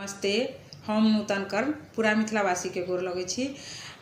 नमस्ते, हम नूतन कर्ण पूरा मिथिलावासीके गोर लगै छी।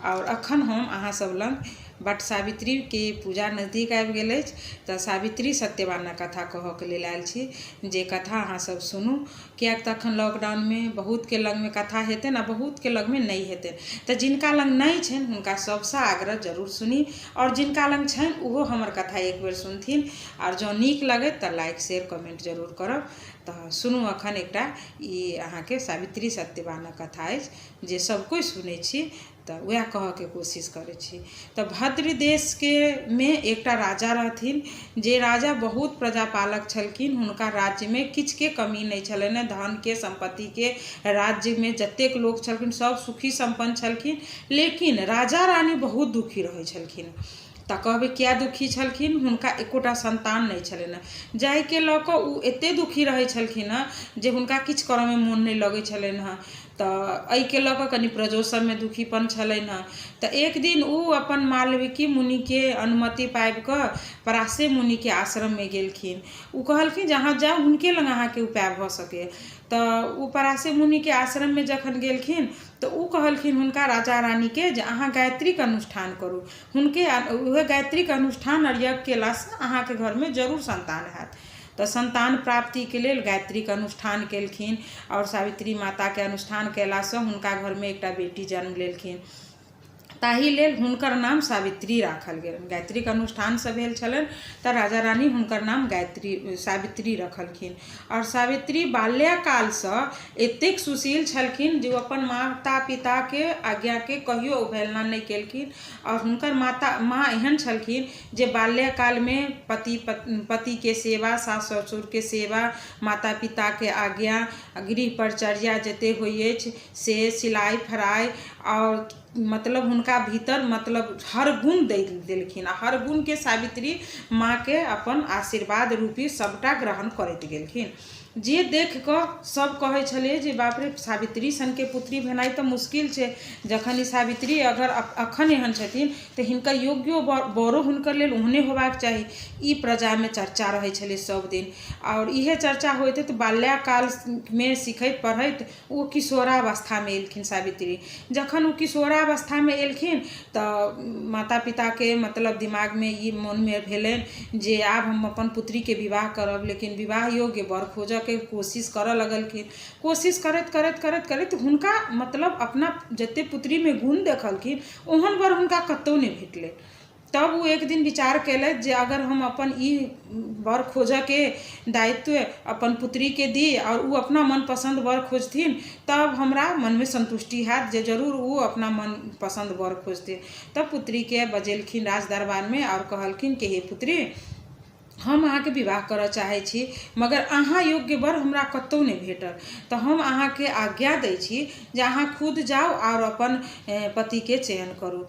आओर अखन हम अहाँ सब लग वट सावित्रीके पूजा नजदीक आबि गेल अछि, तऽ सावित्री सत्यवानक कथा कहऽके लेल आयल छी, जे कथा अहाँ सब सुनू, किएक तऽ अखन लॉकडाउनमे बहुतके लगमे कथा हेतनि आ बहुतके लगमे नहि हेतनि। तऽ जिनका लग नहि छनि हुनका सबसँ आग्रह जरूर सुनी, आओर जिनका लग छनि ओहो हमर कथा एक बेर सुनथिन, आओर जँ नीक लगै तऽ लाइक शेयर कमेंट जरूर करब। तऽ सुनू, अखन एकटा ई अहाँके सावित्री सत्यवानक कथा अछि, जे सब कोइ सुनै छी, तऽ वएह कहऽके कोशिश करै छी। तऽ भद्र देशके मे एकटा राजा रहथिन, जे राजा बहुत प्रजापालक छलखिन। हुनका राज्यमे किछुके कमी नहि छलनि हेँ, धनके, सम्पत्तिके। राज्यमे जतेक लोक छलखिन सब सुखी सम्पन्न छलखिन, लेकिन राजा रानी बहुत दुखी रहै छलखिन। तऽ कहबै किया दुखी छलखिन? हुनका एकोटा सन्तान नहि छलनि हेँ, जाहिके लऽ कऽ ओ एतेक दुखी रहै छलखिन हेँ जे हुनका किछु करयमे मोन नहि लगै छलनि हेँ। तऽ एहिके लऽ कऽ कनि प्रजो सभमे दुखीपन छलनि हेँ। तऽ एक दिन ओ अपन मालविकी मुनिके अनुमति पाबि कऽ पराशर मुनिके आश्रममे गेलखिन। ओ कहलखिन जे अहाँ जाउ, हुनके लग अहाँके उपाय भऽ सकैए। तऽ ओ पराशर मुनिके आश्रममे जखन गेलखिन तऽ ओ कहलखिन हुनका, राजा रानीके, जे अहाँ गायत्रीके अनुष्ठान करू। हुनके उएह गायत्रीके अनुष्ठान आओर यज्ञ कयलासँ अहाँके घरमे जरूर सन्तान हैत। तऽ सन्तान प्राप्तिके लेल गायत्रीके अनुष्ठान केलखिन, आओर सावित्री माताके अनुष्ठान कयलासँ हुनका घरमे एकटा बेटी जन्म लेलखिन। ताहि लेल हुनकर नाम सावित्री राखल गेलनि। गायत्रीके अनुष्ठानसँ भेल छलनि, तऽ राजा रानी हुनकर नाम गायत्री सावित्री रखलखिन। आओर सावित्री बाल्यकालसँ एतेक सुशील छलखिन जे ओ अपन माता पिताके आज्ञाके कहियो अवहेलना नहि केलखिन। आओर हुनकर माता माँ एहन छलखिन जे बाल्यकालमे पति पतिके सेवा, सास ससुरके सेवा, माता पिताके आज्ञा, गृह परिचर्या जते होइ अछि से, सिलाइ फड़ाइ, आओर मतलब हुनका भीतर मतलब हर गुण दै देलखिन, आ हर गुणके सावित्री माँके अपन आशीर्वाद रूपी सभटा ग्रहण करैत गेलखिन, जे देख कऽ सभ कहै छलै जे बाप रे, सावित्री सनके पुत्री भेनाइ तऽ मुश्किल छै। जखन ई सावित्री अगर अखन एहन छथिन तऽ हिनकर योग्यो वरो हुनकर लेल ओहने होबाक चाही। ई प्रजामे चर्चा रहै छलै सभ दिन, आओर इएह चर्चा होइत होइत बाल्यकालमे सिखैत पढ़ैत ओ किशोरावस्थामे एलखिन सावित्री। जखन ओ किशोरावस्थामे एलखिन तऽ माता पिताके मतलब दिमागमे ई मोनमे भेलनि जे आब हम अपन पुत्रीके विवाह करब, लेकिन विवाह योग्य वर खोजऽके कोशिश करऽ लगलखिन। कोशिश करैत करैत करैत करैत हुनका मतलब अपना जते पुत्रीमे गुण देखलखिन, ओहन वर हुनका कतहु नहि भेटलनि। तब ओ एक दिन विचार केलथि जे अगर हम अपन ई वर खोजऽके दायित्व अपन पुत्रीके दी आओर ओ अपना मनपसन्द वर खोजथिन, तब हमरा मनमे सन्तुष्टि हैत जे जरूर ओ अपना मनपसन्द वर खोजथिन। तब पुत्रीके बजेलखिन राज दरबारमे आओर कहलखिन कि हे पुत्री, हम अहाँके विवाह करऽ चाहै छी, मगर अहाँ योग्य वर हमरा कतहु नहि भेटल। तऽ हम अहाँके आज्ञा दै छी जे अहाँ खुद जाउ आओर अपन पतिके चयन करू,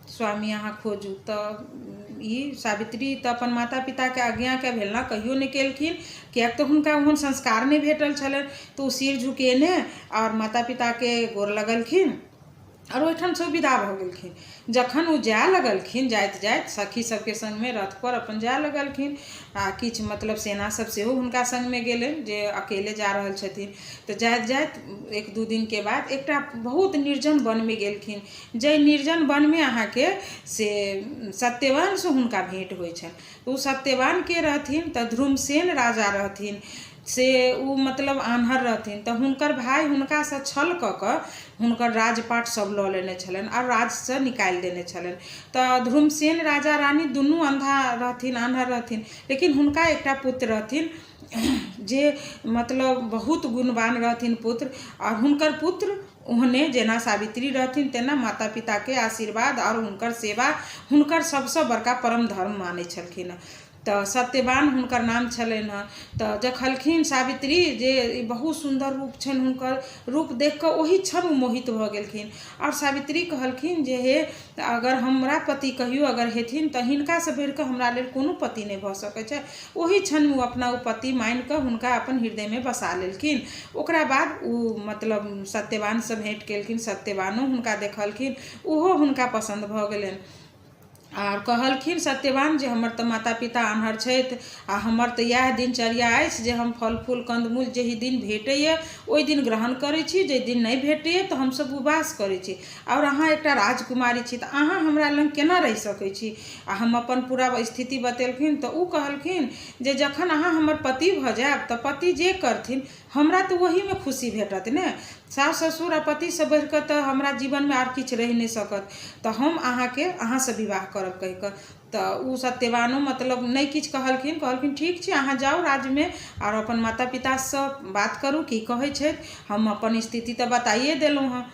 स्वामी अहाँ खोजू। तऽ ई सावित्री तऽ अपन माता पिताके आज्ञाके अवहेलना कहियो नहि केलखिन, किएक तऽ हुनका ओहन संस्कार नहि भेटल छलनि। तऽ ओ सिर झुकेने आओर माता पिताके गोर लगलखिन आओर ओहिठामसँ विदा भऽ गेलखिन। जखन ओ जाय लगलखिन, जाइत जाइत सखी सबके सङ्गमे रथपर अपन जाय लगलखिन, आ किछु मतलब सेना सब सेहो हुनका सङ्गमे गेलनि, जे अकेले जा रहल छथिन। तऽ जाइत जाइत एक दू दिनके बाद एकटा बहुत निर्जन वनमे गेलखिन, जाहि निर्जन वनमे अहाँके से सत्यवानसँ हुनका भेँट होइ छनि। ओ सत्यवान के रहथिन? तऽ ध्रुमसेन राजा रहथिन, से ओ मतलब आन्हर रहथिन। तऽ हुनकर भाय हुनकासँ छल कऽ कऽ हुनकर राजपाट सब लऽ लेने छलनि आओर राजसँ निकालि देने छलनि। तऽ ध्रुमसेन राजा रानी दुनू अन्धा रहथिन, आन्हर रहथिन, लेकिन हुनका एकटा पुत्र रहथिन जे मतलब बहुत गुणवान रहथिन पुत्र। आओर हुनकर पुत्र ओहने जेना सावित्री रहथिन तेना माता पिताके आशीर्वाद आओर हुनकर सेवा हुनकर सभसँ बड़का परम धर्म मानै छलखिन हँ। तऽ सत्यवान हुनकर नाम छलनि हँ। तऽ देखलखिन सावित्री जे ई बहुत सुन्दर रूप छनि हुनकर, रूप देखि कऽ ओही क्षण ओ मोहित भऽ गेलखिन। आओर सावित्री कहलखिन जे हे, अगर हमरा पति कहियो अगर हेथिन तऽ हिनकासँ बढ़ि कऽ हमरा लेल कोनो पति नहि भऽ सकै छै। ओही क्षणमे ओ अपना ओ पति मानि कऽ हुनका अपन हृदयमे बसा लेलखिन। ओकरा बाद ओ मतलब सत्यवानसँ भेँट केलखिन। सत्यवानो हुनका देखलखिन, ओहो हुनका पसन्द भऽ गेलनि। आर कहलखिन सत्यवान जे हमर तऽ माता पिता आन्हर छथि आ हमर तऽ इएह दिनचर्या अछि जे हम फल फूल कन्दमूल जाहि दिन भेटैए ओहि दिन ग्रहण करै छी जाहि दिन नहि भेटैए तऽ हमसभ उपवास करै छी। आओर अहाँ एकटा राजकुमारी छी तऽ अहाँ हमरा लग केना रहि सकै छी? आ हम अपन पूरा स्थिति बतेलखिन तऽ ओ कहलखिन जे जखन अहाँ हमर पति भऽ जायब तऽ पति जे करथिन हमरा तऽ ओहीमे खुशी भेटत ने। सासु ससुर आ पतिसँ बढ़िकऽ तऽ हमरा जीवनमे आर किछु रहि नहि सकत। तऽ हम अहाँके अहाँसँ विवाह करब कहि कऽ तऽ ओ सत्यवानो मतलब नहि किछु कहलखिन। कहलखिन ठीक छै, अहाँ जाउ राज्यमे आओर अपन माता पितासँ बात करू की कहै छथि, हम अपन स्थिति तऽ बताइए देलहुँ हँ।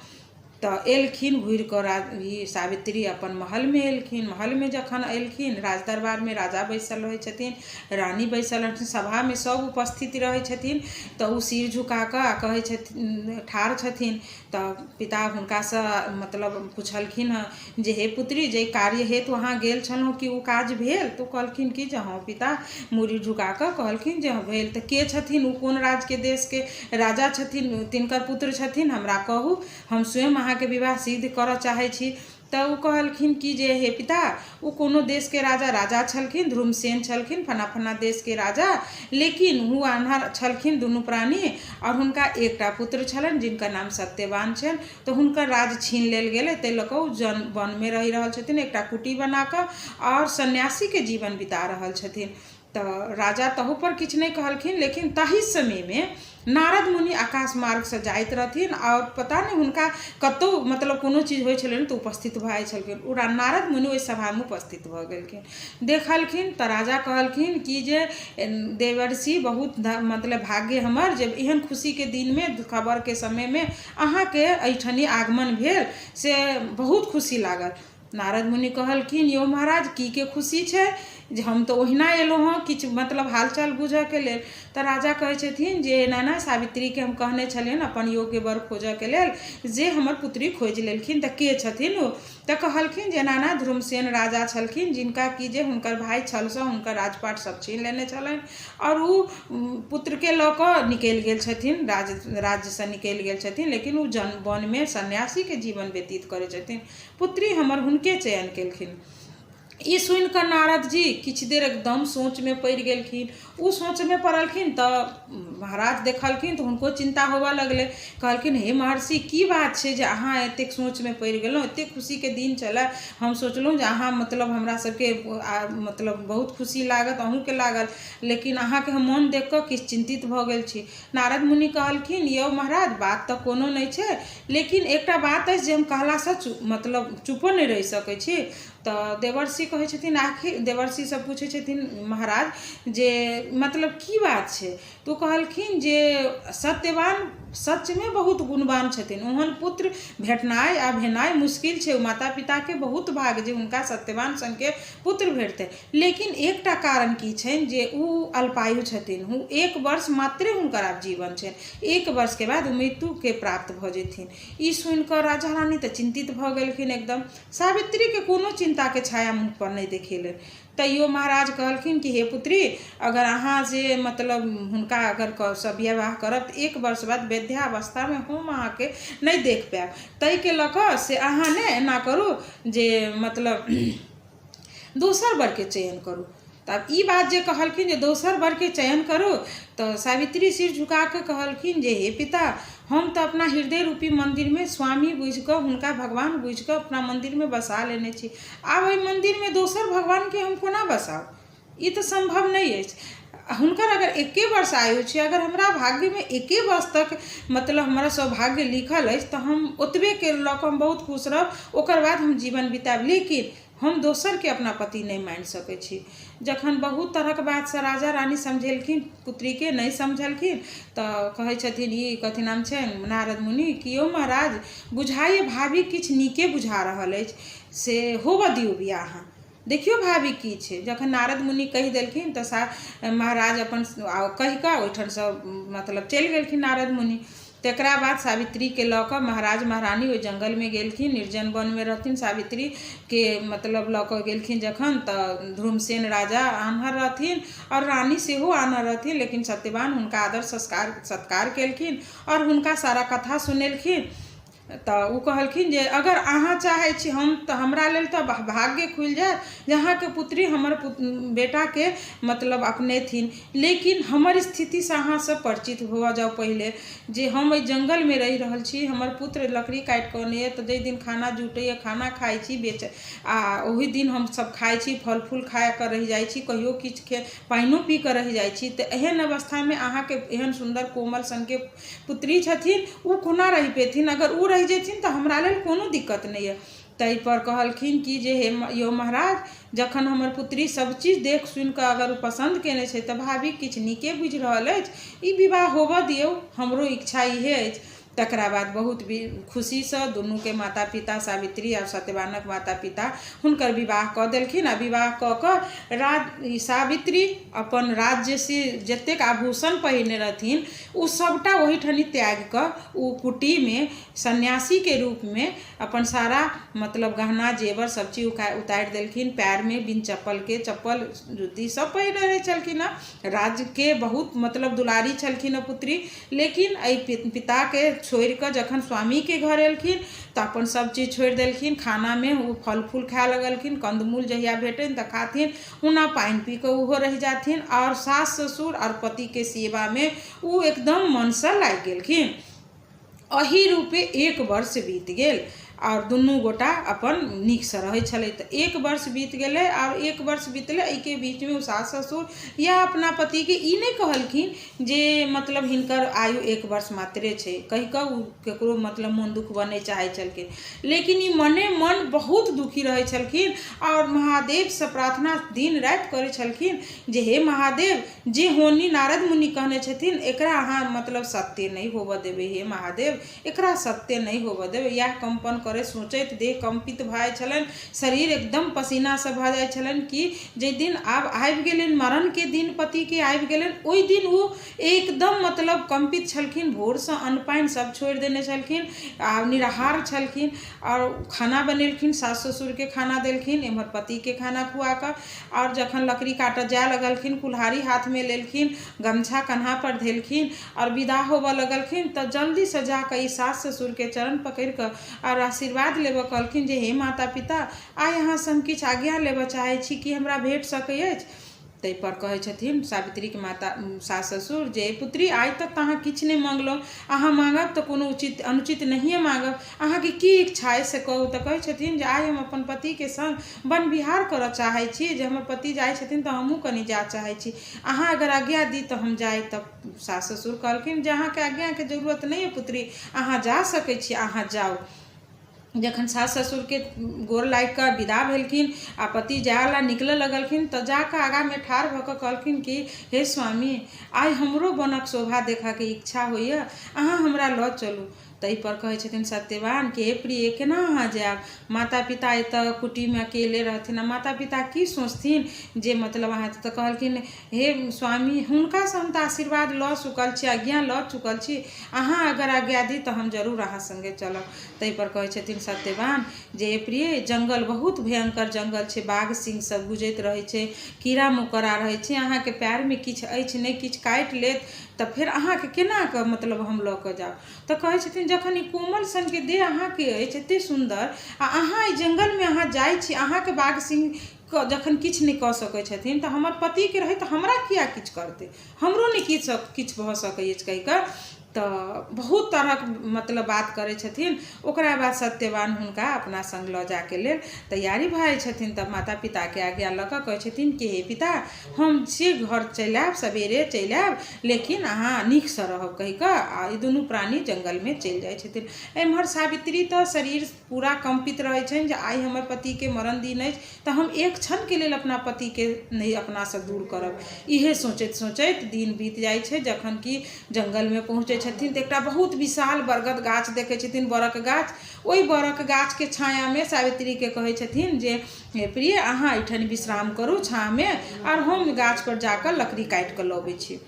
तऽ एलखिन घुरि कऽ ई सावित्री अपन महलमे एलखिन। महलमे जखन एलखिन, राज दरबारमे राजा बैसल रहै छथिन, रानी बैसल रहथिन, सभामे सभ उपस्थित रहै छथिन। तऽ ओ सिर झुका कऽ आ कहै छथिन, ठाढ़ छथिन। तऽ पिता हुनकासँ मतलब पुछलखिन हँ जे हे पुत्री, जे कार्य हेतु अहाँ गेल छलहुँ कि ओ काज भेल? तऽ ओ कहलखिन कि जे हँ पिता, मूड़ी झुका कऽ कहलखिन जे हँ भेल। तऽ के छथिन ओ, कोन राज्यके देशके राजा छथिन, तिनकर पुत्र छथिन, हमरा कहू, हम स्वयं अहाँके विवाह सिद्ध करऽ चाहै छी। तऽ ओ कहलखिन कि जे हे पिता, ओ कोनो देशके राजा राजा छलखिन, ध्रुमसेन छलखिन, फना फना देशके राजा, लेकिन ओ आन्हर छलखिन दुनू प्राणी आओर हुनका एकटा पुत्र छलनि जिनकर नाम सत्यवान छनि। तऽ हुनकर राज छीन लेल गेलै, ताहि लऽ कऽ ओ जन वनमे रहि रहल छथिन एकटा कुटी बना कऽ आओर सन्यासीके जीवन बिता रहल छथिन। तऽ राजा तहूपर किछु नहि कहलखिन। लेकिन ताहि समयमे नारद मुनि आकाश मार्गसँ जाइत रहथिन आओर पता नहि हुनका कतहु मतलब कोनो चीज होइ छलनि तऽ उपस्थित भऽ जाइ छलखिन। ओ नारद मुनि ओहि सभामे उपस्थित भऽ गेलखिन, देखलखिन। तऽ राजा कहलखिन कि जे देवर्षि, बहुत मतलब भाग्य हमर जे एहन खुशीके दिनमे खबरके समयमे अहाँके एहिठनी आगमन भेल, से बहुत खुशी लागल। नारद मुनि कहलखिन, यौ महाराज, की के खुशी छै? जे हम तऽ ओहिना एलहुँ हँ किछु मतलब हालचाल बुझऽके लेल। तऽ राजा कहै छथिन जे एना एना सावित्रीके हम कहने छलियनि अपन योग्य वर खोजऽके लेल, जे हमर पुत्री खोजि लेलखिन। तऽ के छथिन ओ? तऽ कहलखिन जे एना एना ध्रुमसेन राजा छलखिन, जिनका कि जे हुनकर भाय छलसँ हुनकर राजपाट सब छीन लेने छलनि आओर ओ पुत्रके लऽ कऽ निकलि गेल छथिन, राज्यसँ निकलि गेल छथिन, लेकिन ओ जन वनमे सन्यासीके जीवन व्यतीत करै छथिन। पुत्री हमर हुनके चयन केलखिन। ई सुनि कऽ नारद जी किछु देर एकदम सोचमे पड़ि गेलखिन। ओ सोचमे पड़लखिन तऽ महाराज देखलखिन तऽ हुनको चिन्ता होबऽ लगलै। कहलखिन, हे महर्षि, की बात छै जे अहाँ एतेक सोचमे पड़ि गेलहुँ? एतेक खुशीके दिन छलै, हम सोचलहुँ जे अहाँ मतलब हमरा सबके मतलब बहुत खुशी लागत, अहूँके लागल, लेकिन अहाँके हम मोन देखि कऽ किछु चिन्तित भऽ गेल छी। नारद मुनि कहलखिन, यौ महाराज, बात तऽ कोनो नहि छै, लेकिन एकटा बात अछि जे हम कहलासँ मतलब चुपो नहि रहि सकै छी। तऽ देवर्षि कहै छथिन, आखिर देवर्षिसँ पूछै छथिन महाराज जे मतलब की बात छै? तऽ ओ कहलखिन जे सत्यवान सचमे बहुत गुणवान छथिन, ओहन पुत्र भेटनाइ आ भेनाइ मुश्किल छै। ओ माता पिताके बहुत भाग्य जे हुनका सत्यवान सनके पुत्र भेटतै। लेकिन एकटा कारण की छनि जे ओ अल्पायु छथिन, ओ एक वर्ष मात्रे हुनकर आब जीवन छनि, एक वर्षके बाद ओ मृत्युके प्राप्त भऽ जेथिन। ई सुनि कऽ राजा रानी तऽ चिन्तित भऽ गेलखिन एकदम। सावित्रीके कोनो चिन्ताके छाया मुँहपर नहि देखेलनि। तैयो महाराज कहलखिन कि हे पुत्री, अगर अहाँ जे मतलब हुनका अगर सँ विवाह करब तऽ एक वर्ष बाद वृद्धावस्थामे हम अहाँके नहि देख पायब। ताहिके लऽ कऽ से अहाँ ने एना करू जे मतलब दोसर वरके चयन करू। तऽ आब ई बात जे कहलखिन जे दोसर वरके चयन करू, तऽ सावित्री सिर झुका कऽ कहलखिन जे हे पिता, हम तऽ अपना हृदय रूपी मन्दिरमे स्वामी बुझि कऽ हुनका भगवान बुझि कऽ अपना मन्दिरमे बसा लेने छी। आब ओहि मन्दिरमे दोसर भगवानके हम कोना बसाउ? ई तऽ सम्भव नहि अछि। हुनकर अगर एके वर्ष आयु छै, अगर हमरा भाग्यमे एके वर्ष तक मतलब हमरा सौभाग्य लिखल अछि, तऽ हम ओतबेके लऽ कऽ हम बहुत खुश रहब, ओकर बाद हम जीवन बितायब, लेकिन हम दोसरके अपना पति नहि मानि सकै छी। जखन बहुत तरहक बातसँ राजा रानी समझेलखिन पुत्रीके, नहि समझलखिन, तऽ कहै छथिन ई कथी नाम छनि नारद मुनि कि यौ महाराज, बुझाइए भाभी किछु नीके बुझा रहल अछि, से होबऽ दियौ बियाह, अहाँ देखियौ भाभी की छै। जखन नारद मुनि कहि देलखिन तऽ महाराज अपन कहि कऽ ओहिठामसँ मतलब चलि गेलखिन नारद मुनि। तकरा बाद सावित्रीके लऽ कऽ महाराज महारानी ओहि जङ्गलमे गेलखिन, निर्जन वनमे रहथिन। सावित्रीके मतलब लऽ कऽ गेलखिन जखन तऽ ध्रुमसेन राजा आन्हर रहथिन आओर रानी सेहो आन्हर रहथिन, लेकिन सत्यवान हुनका आदर संस्कार सत्कार केलखिन आओर हुनका सारा कथा सुनेलखिन। तऽ ओ कहलखिन जे अगर अहाँ चाहै छी हम तऽ हमरा लेल तऽ भाग्य खुलि जायत जे अहाँके पुत्री हमर बेटाके मतलब अपनेथिन, लेकिन हमर स्थितिसँ अहाँ सब परिचित भऽ जाउ पहिले जे हम एहि जङ्गलमे रहि रहल छी। हमर पुत्र लकड़ी काटि कऽ अनैए, तऽ जाहि दिन खाना जुटैए खाना खाइ छी बेच, आ ओहि दिन हमसभ खाइ छी, फल फूल खा कऽ रहि जाइ छी, कहियो किछु पानिओ पी कऽ रहि जाइ छी। तऽ एहन अवस्थामे अहाँके एहन सुन्दर कोमल सनके पुत्री छथिन, ओ कोना रहि पेथिन? अगर ओ रहि जेथिन तऽ हमरा लेल कोनो दिक्कत नहि यऽ। ताहिपर कहलखिन कि जे हे यौ महाराज, जखन हमर पुत्री सभचीज देख सुनि कऽ अगर ओ पसन्द कयने छै तऽ भाभी किछु नीके बुझि रहल अछि, ई विवाह होबऽ दियौ, हमरो इच्छा इएह अछि। तकरा बाद बहुत खुशीसँ दुनूके माता पिता, सावित्री आओर सत्यवानक माता पिता हुनकर विवाह कऽ देलखिन। आ विवाह कऽ कऽ राज सावित्री अपन राज्यसँ जतेक आभूषण पहिरने रहथिन ओ सभटा ओहिठनी त्यागि कऽ ओ कुटीमे सन्यासीके रूपमे अपन सारा मतलब गहना जेवर सभ चीज उतारि देलखिन। पएरमे बिन चप्पलके चप्पल जूती सभ पहिरने रहै छलखिन हँ, राज्यके बहुत मतलब दुलारी छलखिन हँ पुत्री, लेकिन एहि पिताके छोड़िकऽ जखन स्वामीके घर एलखिन तऽ अपन सभ चीज छोड़ि देलखिन। खानामे ओ फल फूल खाय लगलखिन, कन्दमूल जहिया भेटनि तऽ खाथिन, ओना पानि पी कऽ ओहो रहि जाथिन, आओर सास ससुर आओर पतिके सेवामे ओ एकदम मनसँ लागि गेलखिन। एहि रूपे एक वर्ष बीत गेल आओर दुनू गोटा अपन नीकसँ रहै छलै। तऽ एक वर्ष बीत गेलै, आओर एक वर्ष बीतलै एहिके बीचमे ओ सास ससुर या अपना पतिके ई नहि कहलखिन जे मतलब हिनकर आयु एक वर्ष मात्रे छै कहि कऽ ओ ककरो मतलब मोन दुखबऽ नहि चाहै छलखिन। लेकिन ई मने मन बहुत दुखी रहै छलखिन आओर महादेवसँ प्रार्थना दिन राति करै छलखिन जे हे महादेव, जे होनी नारद मुनि कहने छथिन एकरा अहाँ मतलब सत्य नहि होबऽ देबै, हे महादेव एकरा सत्य नहि होबऽ देबै। इएह कम्पन करै सोचैत देह कम्पित भऽ जाइ छलनि, शरीर एकदम पसीनासँ भऽ जाइ छलनि कि जाहि दिन आब आबि गेलनि मरणके दिन पतिके आबि गेलनि ओहि दिन ओ एकदम मतलब कम्पित छलखिन। भोरसँ अन्न पानि सब छोड़ि देने छलखिन आ निराहार छलखिन, आओर खाना बनेलखिन, सास ससुरके खाना देलखिन, एम्हर पतिके खाना खुआ कऽ, आओर जखन लकड़ी काटऽ जाय लगलखिन कुल्हाड़ी हाथमे लेलखिन, गमछा कन्हापर धेलखिन आओर विदा होबऽ लगलखिन तऽ जल्दीसँ जा कऽ ई सास ससुरके चरण पकड़ि कऽ आओर आशीर्वाद लेबऽ कहलखिन जे हे माता पिता, आइ अहाँसँ हम किछु आज्ञा लेबऽ चाहै छी, की हमरा भेट सकै अछि? ताहिपर कहै छथिन सावित्रीके माता सास ससुर जे पुत्री, आइ तक तऽ अहाँ किछु नहि मङ्गलहुँ, अहाँ माँगब तऽ कोनो उचित अनुचित नहिए माँगब, अहाँके की इच्छा अइ से कहू। तऽ कहै छथिन जे आइ हम अपन पतिके सङ्ग वन विहार करऽ चाहै छी, जे हमर पति जाइ छथिन तऽ हमहूँ कनि जाय चाहै छी, अहाँ अगर आज्ञा दी तऽ हम जाइ। तऽ सास ससुर कहलखिन जे अहाँके आज्ञाके जरूरत नहि अइ पुत्री, अहाँ जा सकै छी, अहाँ जाउ। जखन सास ससुरके गोर लागि कऽ विदा भेलखिन आ पति जाय लए निकलऽ लगलखिन तऽ जा कऽ आगाँमे ठाढ़ भऽ कऽ कहलखिन कि हे स्वामी, आइ हमरो वनक शोभा देखयके इच्छा होइए, अहाँ हमरा लऽ चलू। ताहिपर कहै छथिन सत्यवान कि हे प्रिय, केना अहाँ जायब? माता पिता एतऽ कुटीमे अकेले रहथिन आ माता पिता की सोचथिन जे मतलब अहाँ? तऽ कहलखिन हे स्वामी, हुनकासँ हम तऽ आशीर्वाद लऽ चुकल छी, आज्ञा लऽ चुकल छी, अहाँ अगर आज्ञा दी तऽ हम जरूर अहाँ सङ्गे चलब। ताहिपर कहै छथिन सत्यवान जे हे प्रिय, जङ्गल बहुत भयङ्कर जङ्गल छै, बाघ सिंह सब गुजैत रहै छै, कीड़ा मकोड़ा रहै छै, अहाँके पएरमे किछु अछि नहि, किछु काटि लेत तऽ फेर अहाँके केना कऽ मतलब हम लऽ कऽ जाउ? तऽ कहै छथिन जखन ई कोमल सनके देह अहाँके अछि एतेक सुन्दर आ अहाँ एहि जङ्गलमे अहाँ जाइ छी, अहाँके बाघ सिंह जखन किछु नहि कऽ सकै छथिन तऽ हमर पतिके रहैत हमरा किया किछु करतै? हमरो नहि किछु किछु भऽ सकै अछि कहि कऽ तऽ बहुत तरहक मतलब बात करै छथिन। ओकरा बाद सत्यवान हुनका अपना सङ्ग लऽ जाइके लेल तैयारी भऽ जाइ छथिन। तब माता पिताके आज्ञा लऽ कऽ कहै छथिन कि हे पिता, हम से घर चलि आयब, सवेरे चलि आयब, लेकिन अहाँ नीकसँ रहब कहि कऽ आ ई दुनू प्राणी जङ्गलमे चलि जाइ छथिन। एम्हर सावित्री तऽ शरीर पूरा कम्पित रहै छनि जे आइ हमर पतिके मरण दिन अछि तऽ हम एक क्षणके लेल अपना पतिके नहि अपनासँ दूर करब। इएह सोचैत सोचैत दिन बीत जाइ छै। जखन कि जङ्गलमे पहुँचै छथिन तऽ एकटा बहुत विशाल बरगद गाछ देखै छथिन, बड़क गाछ। ओहि बड़क गाछके छायामे सावित्रीके कहै छथिन जे हे प्रिय, अहाँ एहिठाम विश्राम करू छाँहमे आओर हम गाछपर जाकऽ लकड़ी काटिकऽ लबै छी।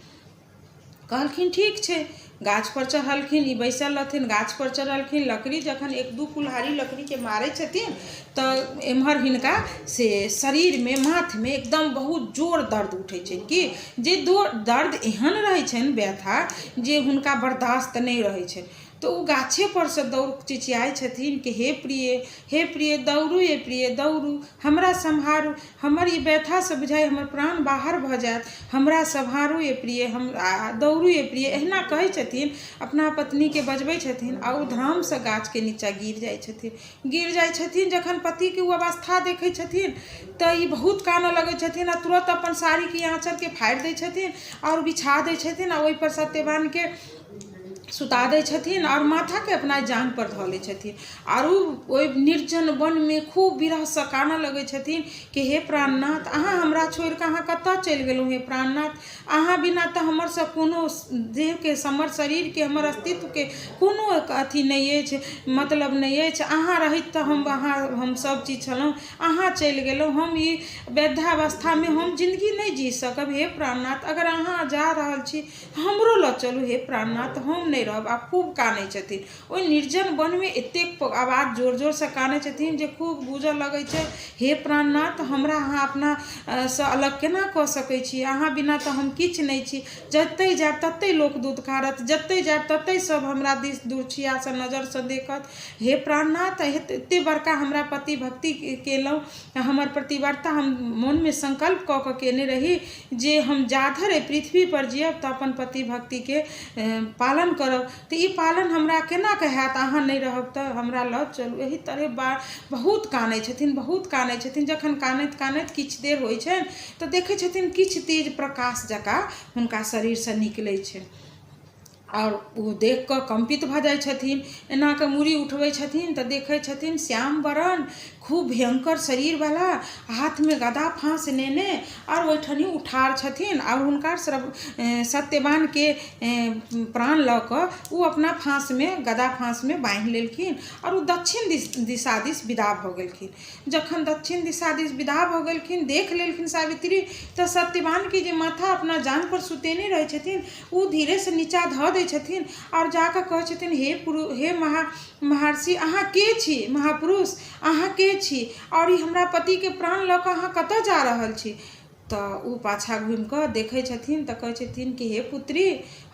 कहलखिन ठीक छै। गाछपर चढ़लखिन, ई बैसल रहथिन, गाछपर चढ़लखिन। लकड़ी जखन एक दू कुल्हाड़ी लकड़ीके मारै छथिन तऽ एम्हर हिनका से शरीरमे माथमे एकदम बहुत जोर दर्द उठै छनि कि जे दर्द एहन रहै छनि व्यथा जे हुनका बर्दाश्त नहि रहै छनि। तऽ ओ गाछे परसँ दौड़ चिचियाइ छथिन कि हे प्रिय, हे प्रिय, दौड़ू ये प्रिय, दौड़ू, हमरा सम्हारू, हमर ई व्यथासँ बुझाइए हमर प्राण बाहर भऽ जायत, हमरा सम्हारू ये प्रिय, हम दौड़ू ये प्रिय, एहिना कहै छथिन, अपना पत्नीके बजबै छथिन आ ओ धड़ामसँ गाछके नीचाँ गिर जाइ छथिन। गिर जाइ छथिन, जखन पतिके ओ अवस्था देखै छथिन तऽ ई बहुत कानऽ लगै छथिन आ तुरत अपन साड़ीके आँचरके फाड़ि दै छथिन आओर बिछा दै छथिन आ ओहिपर सत्यवानके सुता दै छथिन आओर माथाके अपना जाँघपर धऽ लै छथिन आओर ओ ओहि निर्जन वनमे खूब विरहसँ कानऽ लगै छथिन कि हे प्राणनाथ, अहाँ हमरा छोड़िकऽ अहाँ कतऽ चलि गेलहुँ हे प्राणनाथ, अहाँ बिना तऽ हमर सब कोनो देहके, हमर शरीरके, हमर अस्तित्वके कोनो अथी नहि अछि, मतलब नहि अछि। अहाँ रहैत तऽ हम अहाँ हम सब चीज छलहुँ, अहाँ चलि गेलहुँ, हम ई वृद्धावस्थामे हम जिन्दगी नहि जी सकब हे प्राणनाथ, अगर अहाँ जा रहल छी हमरो लऽ चलू हे प्राणनाथ, हम नहि रहब। आ खूब कानै छथिन ओहि निर्जन वनमे, एतेक आवाज जोर जोरसँ कानै छथिन जे खूब गूँजऽ लगै छै। हे प्राणनाथ, हमरा अहाँ अपनासँ अलग केना कऽ सकै छी? अहाँ बिना तऽ हम किछु नहि छी। जतहि जायब ततहि लोक दुतकारत, जतहि जायब ततहि सभ हमरा दिस दुरछियासँ नजरिसँ देखत। हे प्राणनाथ, एतेक बड़का हमरा पति भक्ति केलहुँ, हमर प्रतिव्रता, हम मोनमे संकल्प कऽ कऽ केने रही जे हम जाधरि एहि पृथ्वीपर जियब तऽ अपन पति भक्तिके पालन करब, तऽ ई पालन हमरा केनाके हैत? अहाँ नहि रहब तऽ हमरा लऽ चलू। एहि तरहे बहुत कानै छथिन, बहुत कानै छथिन। जखन कानैत कानैत किछु देर होइ छनि तऽ देखै छथिन किछु तेज प्रकाश जकाँ हुनका शरीरसँ निकलै छै आओर ओ देख कऽ कम्पित भऽ जाइ छथिन। एना कऽ मूड़ी उठबै छथिन तऽ देखै छथिन श्याम वरण, खूब भयङ्कर शरीरवला, हाथमे गदा फाँस नेने आओर ओहिठनी ओ ठाढ़ छथिन आओर हुनका सत्यवानके प्राण लऽ कऽ ओ अपना फाँसमे, गदा फाँसमे बान्हि लेलखिन आओर ओ दक्षिण दिशा दिस विदा भऽ गेलखिन। जखन दक्षिण दिशा दिस विदा भऽ गेलखिन, देख लेलखिन सावित्री तऽ सत्यवानके जे माथा अपना जाँघपर सुतेने रहै छथिन ओ धीरेसँ नीचाँ धऽ दै छथिन आओर जा कऽ कहै छथिन, हे पुरु हे महर्षि, अहाँ के छी? महापुरुष, अहाँ के छी आओर ई हमरा पतिके प्राण लऽ कऽ अहाँ कतऽ जा रहल छी? तऽ ओ पाछाँ घुमि कऽ देखै छथिन तऽ कहै छथिन कि हे पुत्री,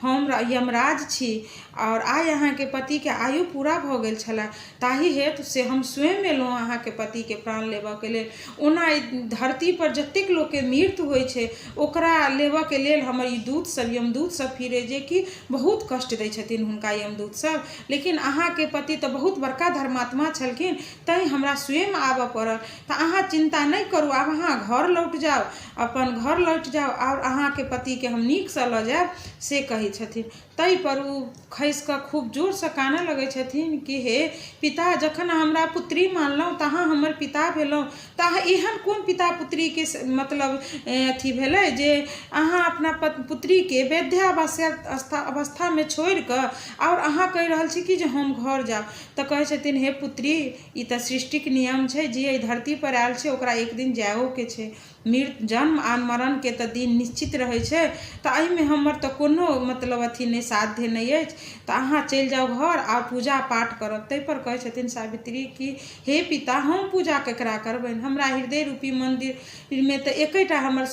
हम यमराज छी आओर आइ अहाँके पतिके आयु पूरा भऽ गेल छलए, ताहि हेतु से हम स्वयं एलहुँ अहाँके पतिके प्राण लेबऽके लेल। ओना एहि धरतीपर जतेक लोकके मृत्यु होइ छै ओकरा लेबऽके लेल हमर ई दूतसभ, यमदूतसभ फिरै, जेकि बहुत कष्ट दै छथिन हुनका यमदूतसभ, लेकिन अहाँके पति तऽ बहुत बड़का धर्मात्मा छलखिन, तैँ हमरा स्वयं आबऽ पड़ल। तऽ अहाँ चिन्ता नहि करू, आब अहाँ घर लौट जाउ, अपन घर लौट जाउ आओर अहाँके पतिके हम नीकसँ लऽ जायब, से कहै छथिन। ताहिपर ओ खसि कऽ खूब जोरसँ कानऽ लगै छथिन कि हे पिता, जखन अहाँ हमरा पुत्री मानलहुँ तऽ अहाँ हमर पिता भेलहुँ, तऽ अहाँ एहन कोन पिता पुत्रीके मतलब अथी भेलै जे अहाँ अपना पुत्रीके वृद्धावस्था अवस्थामे छोड़ि कऽ आओर अहाँ कहि रहल छी कि जे हम घर जायब? तऽ कहै छथिन, हे पुत्री, ई तऽ सृष्टिक नियम छै, जे एहि धरतीपर आयल छै ओकरा एक दिन जाइओके छै। जन्म आ मरणके तऽ दिन निश्चित रहै छै, तऽ एहिमे हमर तऽ कोनो मतलब अथी नहि, साध्य नहि अछि। तऽ अहाँ चलि जाउ घर आ पूजा पाठ करब। ताहिपर कहै छथिन सावित्री कि हे पिता, हम पूजा ककरा करबनि? हमरा हृदय रूपी मन्दिरमे तऽ एकेटा हमर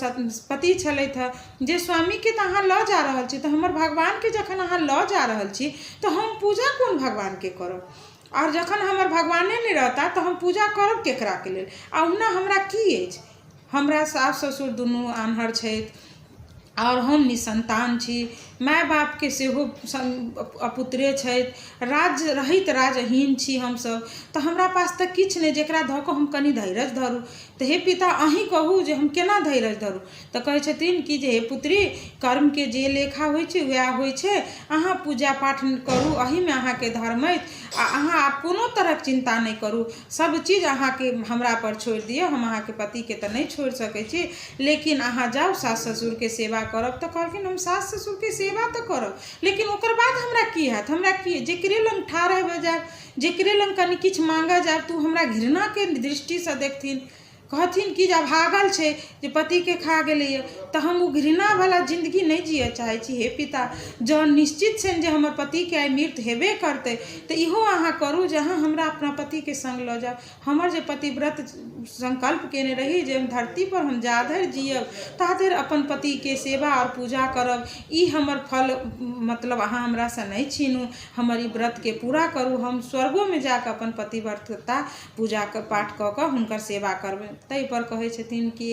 पति छलथि हेँ, जे स्वामीके तऽ अहाँ लऽ जा रहल छी, तऽ हमर भगवानके जखन अहाँ लऽ जा रहल छी तऽ हम पूजा कोन भगवानके करब? आओर जखन हमर भगवाने नहि रहता तऽ हम पूजा करब केकराके लेल? आ ओहुना हमरा की अछि? हमरा सास ससुर दुनू आन्हर छथि आओर हम निसन्तान छी, माय बापके सेहो अपुत्रे छथि, राज्य रहैत राज्यहीन छी हमसभ, तऽ हमरा पास तऽ किछु नहि जकरा धऽ कऽ हम कनि धैर्य धरू। तऽ हे पिता, अहीँ कहू जे हम केना धैर्य धरू? तऽ कहै छथिन कि जे हे पुत्री, कर्मके जे लेखा होइ छै वएह होइ छै। अहाँ पूजा पाठ करू, एहिमे अहाँके धर्म अछि आ अहाँ आब कोनो तरहक चिन्ता नहि करू, सभ चीज अहाँके हमरापर छोड़ि दिअ। हम अहाँके पतिके तऽ नहि छोड़ि सकै छी, लेकिन अहाँ जाउ, सास ससुरके सेवा करब। तऽ कहलखिन, हम सास ससुरके सेवा तऽ करब, लेकिन ओकर बाद हमरा की हैत? हमरा की जकरे लग ठाढ़ हेबै जायब, जकरे लग कनि किछु माँगऽ जायब तऽ ओ हमरा घृणाके दृष्टिसँ देखथिन, कहथिन कि जे अभागल छै जे पतिके खा गेलैए। तऽ हम ओ घृणावला जिन्दगी नहि जियऽ चाहै छी। हे पिता, जँ निश्चित छनि जे हमर पतिके आइ मृत्यु हेबे करतै, तऽ इहो अहाँ करू जे अहाँ हमरा अपना पतिके सङ्ग लऽ जाउ। हमर जे पतिव्रत संकल्प कयने रही जे हम धरतीपर हम जा धरि जियब ता धरि अपन पतिके सेवा आओर पूजा करब, ई हमर फल मतलब अहाँ हमरासँ नहि छीनू। हमर ई व्रतके पूरा करू। हम स्वर्गोमे जा कऽ अपन पतिव्रतता पूजाके पाठ कऽ कऽ हुनकर सेवा करबनि। ताहिपर कहै छथिन कि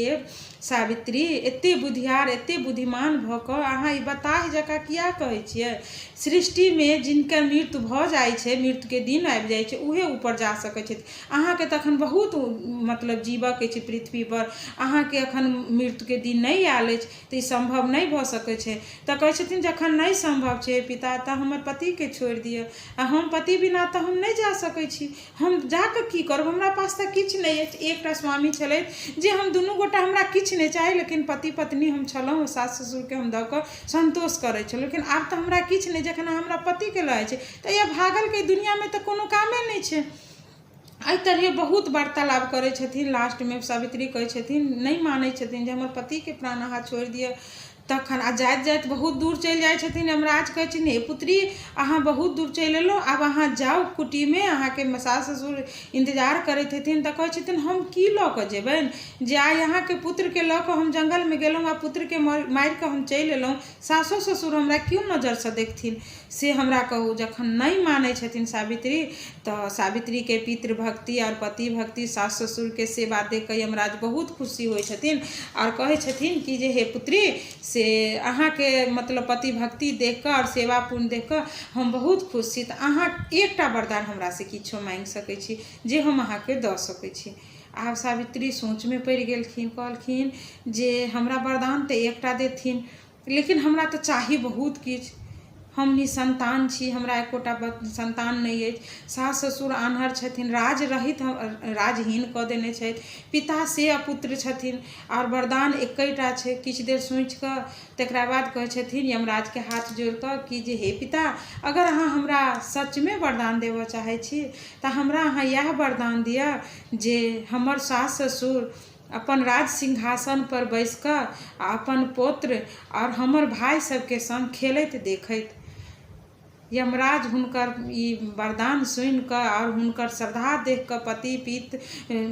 सावित्री, एतेक बुधियार, एतेक बुद्धिमान भऽ कऽ अहाँ ई बताह जकाँ किया कहै छियै? सृष्टिमे जिनकर मृत्यु भऽ जाइ छै, मृत्युके दिन आबि जाइ छै, उएह ऊपर जा सकै छथि। अहाँके तऽ एखन बहुत मतलब जीवक अछि पृथ्वीपर, अहाँके एखन मृत्युके दिन नहि आयल अछि, तऽ ई सम्भव नहि भऽ सकै छै। तऽ कहै छथिन, जखन नहि सम्भव छै पिता, तऽ हमर पतिके छोड़ि दिअ। आ हम पति बिना तऽ हम नहि जा सकै छी। हम जाकऽ की करब? हमरा पास तऽ किछु नहि अछि। एकटा स्वामी छलथि जे हम दुनू गोटा, हमरा किछु नहि चाही, लेकिन पति पत्नी हम छलहुँ, सास ससुरके हम दऽ कऽ सन्तोष करै छलहुँ, लेकिन आब तऽ हमरा किछु नहि। जखन अहाँ हमरा पतिके लऽ जाइ छी, तऽ एहि अभागलके दुनिआँमे तऽ कोनो कामे नहि छै। एहि तरहे बहुत वार्तालाप करै छथिन। लास्टमे सावित्री कहै छथिन, नहि मानै छथिन जे हमर पतिके प्राण अहाँ छोड़ि दिअ। तखन आ जाइत जाइत बहुत दूर चलि जाइ छथिन। यमराज कहै छथिन, हे पुत्री, अहाँ बहुत दूर चलि एलहुँ, आब अहाँ जाउ कुटीमे, अहाँके सास ससुर इन्तजार करैत हेथिन। तऽ कहै छथिन, हम की लऽ कऽ जेबनि? जे आइ अहाँके पुत्रके लऽ कऽ हम जङ्गलमे गेलहुँ आ पुत्रके मारि कऽ हम चलि एलहुँ, सासो ससुर हमरा कोन नजरिसँ देखथिन, से हमरा कहू। जखन नहि मानै छथिन सावित्री, तऽ सावित्रीके पितृभक्ति आओर पति भक्ति, सास ससुरके सेवा देख कऽ यमराज बहुत खुशी होइ छथिन आओर कहै छथिन कि जे हे पुत्री, से अहाँके मतलब पति भक्ति देख कऽ आओर सेवा पुण्य देख कऽ हम बहुत खुश छी। तऽ अहाँ एकटा वरदान हमरासँ किछो माँगि सकै छी, जे हम अहाँके दऽ सकै छी। आब सावित्री सोचमे पड़ि गेलखिन। कहलखिन जे हमरा वरदान तऽ एकटा देथिन, लेकिन हमरा तऽ चाही बहुत किछु। हम निसन्तान छी, हमरा एकोटा सन्तान नहि अछि। सास ससुर आन्हर छथिन, राज रहित राजहीन कऽ देने छथि, पिता से अपुत्र छथिन, आओर वरदान एकेटा छै। किछु देर सोचि कऽ तकरा बाद कहै छथिन यमराजके हाथ जोड़ि कऽ कि जे हे पिता, अगर अहाँ हमरा सचमे वरदान देबऽ चाहै छी, तऽ हमरा अहाँ इएह वरदान दिअ जे हमर सास ससुर अपन राज सिंहासनपर बैसि कऽ आ अपन पौत्र आओर हमर भाय सभके सङ्ग खेलैत देखैत। यमराज हुनकर ई वरदान सुनि कऽ आओर हुनकर श्रद्धा देखि कऽ, पति पित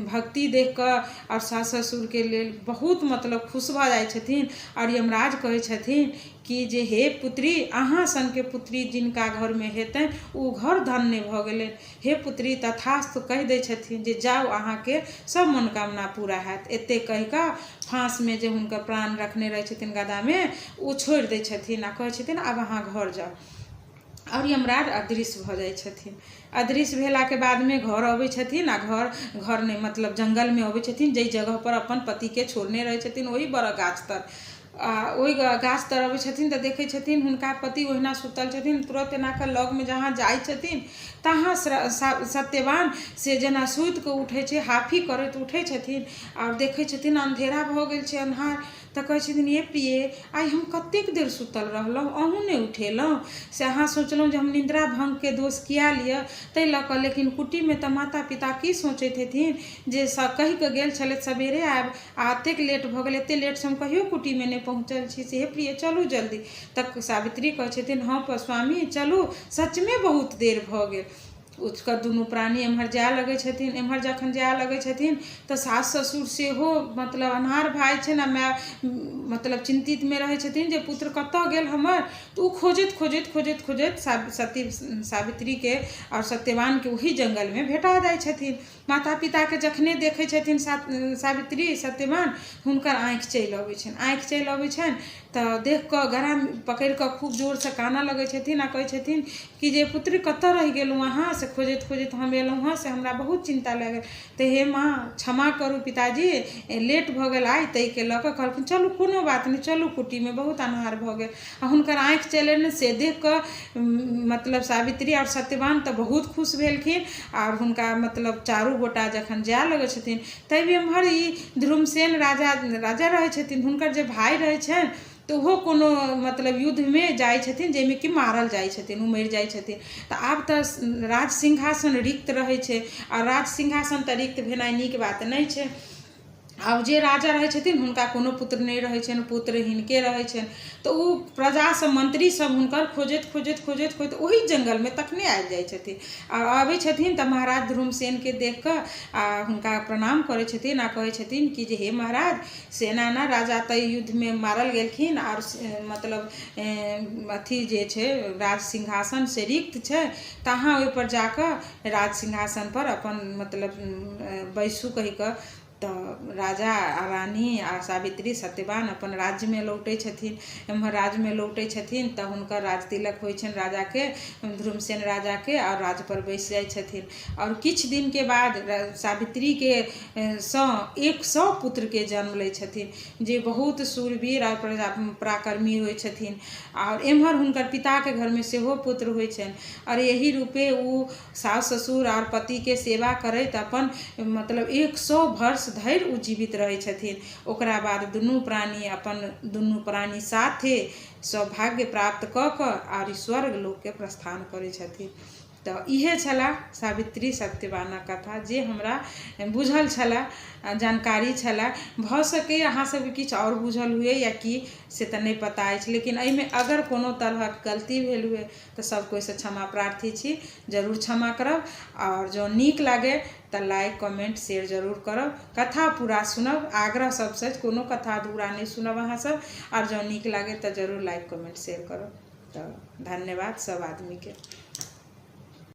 भक्ति देखि कऽ आओर सास ससुरके लेल बहुत मतलब खुश भऽ जाइ छथिन। आओर यमराज कहै छथिन कि जे हे पुत्री, अहाँ सनके पुत्री जिनका घरमे हेतनि, ओ घर धन्य भऽ गेलनि। हे पुत्री, तथास्तु कहि दै छथिन जे जाउ, अहाँके सब मनोकामना पूरा हैत। एतेक कहि कऽ फाँसमे जे हुनकर प्राण रखने रहै छथिन गदामे, ओ छोड़ि दै छथिन आ कहै छथिन, आब अहाँ घर जाउ। आओर यमराज अदृश्य भऽ जाइ छथिन। अदृश्य भेलाके बादमे घर अबै छथिन आ घर घर नहि, मतलब जङ्गलमे अबै छथिन, जाहि जगहपर अपन पतिके छोड़ने रहै छथिन, ओही बड़क गाछ तर। आ ओहि गाछ तर अबै छथिन तऽ देखै छथिन हुनका पति ओहिना सुतल छथिन। तुरत एना कऽ लगमे जहाँ जाइ छथिन, तहाँ सत्यवान से जेना सुति कऽ उठै छै, हाफी करैत उठै छथिन। आओर देखै छथिन अन्धेरा भऽ गेल छै, अन्हार। तऽ कहै छथिन, ये प्रिय, आइ हम कतेक देर सुतल रहलहुँ, अहूँ नहि उठेलहुँ। से अहाँ सोचलहुँ जे हम निद्रा भङ्गके दोष किया लिअ, ताहि लऽ कऽ, लेकिन कुटीमे तऽ माता पिता की सोचैत हेथिन जे कहि कऽ गेल छलथि सवेरे आयब आ एतेक लेट भऽ गेल, एतेक लेटसँ हम कहियो कुटीमे नहि पहुँचल छी। से हे प्रिय, चलू जल्दी। तऽ सावित्री कहै छथिन, हँ स्वामी, चलू, सचमे बहुत देर भऽ गेल। उठिकऽ दुनू प्राणी एम्हर जाय लगै छथिन। एम्हर जखन जाय लगै छथिन, तऽ सास ससुर सेहो मतलब अन्हार भए जाइ छनि आ माय मतलब चिन्तितमे रहै छथिन जे पुत्र कतय गेल हमर। तऽ ओ खोजैत खोजैत खोजैत खोजैत सती सावित्रीके आओर सत्यवानके ओही जङ्गलमे भेटा जाइ छथिन। माता पिताके जखने देखै छथिन सावित्री सत्यवान, हुनकर आँखि चलि अबै छनि। आँखि चलि अबै छनि तऽ देख कऽ गरा पकड़ि कऽ खूब जोरसँ कानऽ लगै छथिन आ कहै छथिन कि जे पुत्र, कतऽ रहि गेलहुँ अहाँ? से खोजैत खोजैत हम एलहुँ हँ, से हमरा बहुत चिन्ता लागल। तऽ हे माँ, क्षमा करू, पिताजी, लेट भऽ गेल आइ ताहिके लऽ कऽ। कहलखिन, चलू, कोनो बात नहि, चलू कुटीमे, बहुत अन्हार भऽ गेल। आ हुनकर आँखि चलि अयलनि से देख कऽ मतलब सावित्री आओर सत्यवान तऽ बहुत खुश भेलखिन। आओर हुनका मतलब चारू गोटा जखन जाय लगै छथिन, तब एम्हर ई ध्रुमसेन राजा राजा रहै छथिन। हुनकर जे भाय रहै छनि, तऽ ओहो कोनो मतलब युद्धमे जाइ छथिन, जाहिमे कि मारल जाइ छथिन, ओ मरि जाइ छथिन। तऽ आब तऽ राज सिंहासन रिक्त रहै छै आ राज सिंहासन तऽ रिक्त भेनाइ नीक बात नहि छै। आब जे राजा रहै छथिन हुनका कोनो पुत्र नहि रहै छनि, पुत्र हिनके रहै छनि। तऽ ओ प्रजासभ, मन्त्रीसभ हुनकर खोजैत खोजैत खोजैत खोजैत ओहि जङ्गलमे तखने आबि जाइ छथिन। आ आबै छथिन तऽ महाराज ध्रुमसेनके देख कऽ आ हुनका प्रणाम करै छथिन आ कहै छथिन कि जे हे महाराज, से एना एना राजा तऽ युद्धमे मारल गेलखिन आओर मतलब अथी जे छै राज सिंहासन से रिक्त छै, तऽ अहाँ ओहिपर जा कऽ राज सिंहासनपर अपन मतलब बैसू कहि कऽ। तऽ राजा आ रानी आ सावित्री सत्यवान अपन राज्यमे लौटै छथिन। एम्हर राज्यमे लौटै छथिन तऽ हुनकर राज तिलक होइ छनि राजाके, ध्रुमसेन राजाके, आओर राजपर बैस जाइ छथिन। आओर किछु दिनके बाद सावित्रीके सँ 100 पुत्रके जन्म लै छथिन, जे बहुत शूरवीर आओर पराक्रमी होइ छथिन। आओर एम्हर हुनकर पिताके घरमे सेहो पुत्र होइ छनि। आओर एहि रूपे ओ सास ससुर आओर पतिके सेवा करैत अपन मतलब 100 वर्ष धरि ओ जीवित रहै छथिन। ओकरा बाद दुनू प्राणी अपन दुनू प्राणी साथे सौभाग्य प्राप्त कऽ कऽ आओर स्वर्ग लोकके प्रस्थान करै छथिन। तऽ इहे छलए सावित्री सत्यवानक कथा, जे हमरा बुझल छलए, जानकारी छलए। भऽ सकैए अहाँ सबके किछु आओर बुझल हुए या की, से तऽ नहि पता अछि, लेकिन एहिमे अगर कोनो तरहक गलती भेल हुए तऽ सब कोइसँ क्षमा प्रार्थी छी, जरूर क्षमा करब। आओर जँ नीक लागै तऽ लाइक, कमेन्ट, शेयर जरूर करब। कथा पूरा सुनब, आग्रह सबसँ, कोनो कथा अधूरा नहि सुनब अहाँ सब। आओर जँ नीक लागै तऽ जरूर लाइक, कमेन्ट, शेयर करब। तऽ धन्यवाद सब आदमीके।